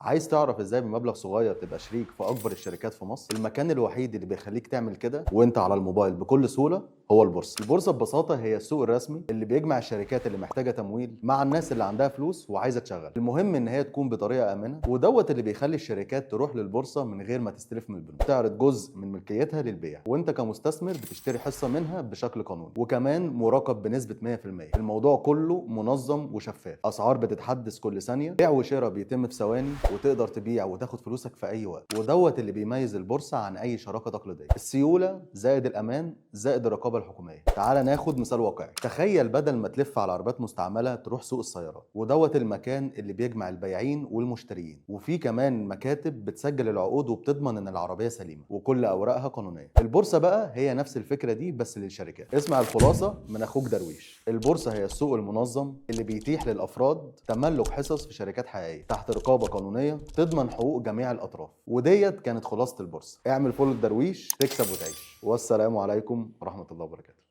عايز تعرف ازاي بمبلغ صغير تبقى شريك في اكبر الشركات في مصر؟ المكان الوحيد اللي بيخليك تعمل كده وانت على الموبايل بكل سهولة هو البورصة. البورصة ببساطة هي السوق الرسمي اللي بيجمع الشركات اللي محتاجه تمويل مع الناس اللي عندها فلوس وعايزه تشغل. المهم ان هي تكون بطريقة امنه، ودوت اللي بيخلي الشركات تروح للبورصه من غير ما تستلف من البنوك، تعرض جزء من ملكيتها للبيع، وانت كمستثمر بتشتري حصة منها بشكل قانوني، وكمان مراقب بنسبة 100%. الموضوع كله منظم وشفاف، اسعار بتتحدث كل ثانية، بيع وشراء بيتم في ثواني، وتقدر تبيع وتاخد فلوسك في اي وقت. ودوت اللي بيميز البورصة عن اي شراكة تقليدية، السيولة زائد الامان زائد الرقابة الحكومية. تعال ناخد مثال واقعي. تخيل بدل ما تلف على عربيات مستعملة تروح سوق السيارات، ودوت المكان اللي بيجمع البياعين والمشتريين، وفي كمان مكاتب بتسجل العقود وبتضمن ان العربية سليمة وكل اوراقها قانونية. البورصة بقى هي نفس الفكرة دي بس للشركات. اسمع الخلاصة من اخوك درويش. البورصة هي السوق المنظم اللي بيتيح للافراد تملك حصص في شركات حقيقية تحت رقابه قانونية تضمن حقوق جميع الاطراف. وديت كانت خلاصه البورصة. اعمل follow الدرويش تكسب وتعيش. والسلام عليكم ورحمة الله وبركاته.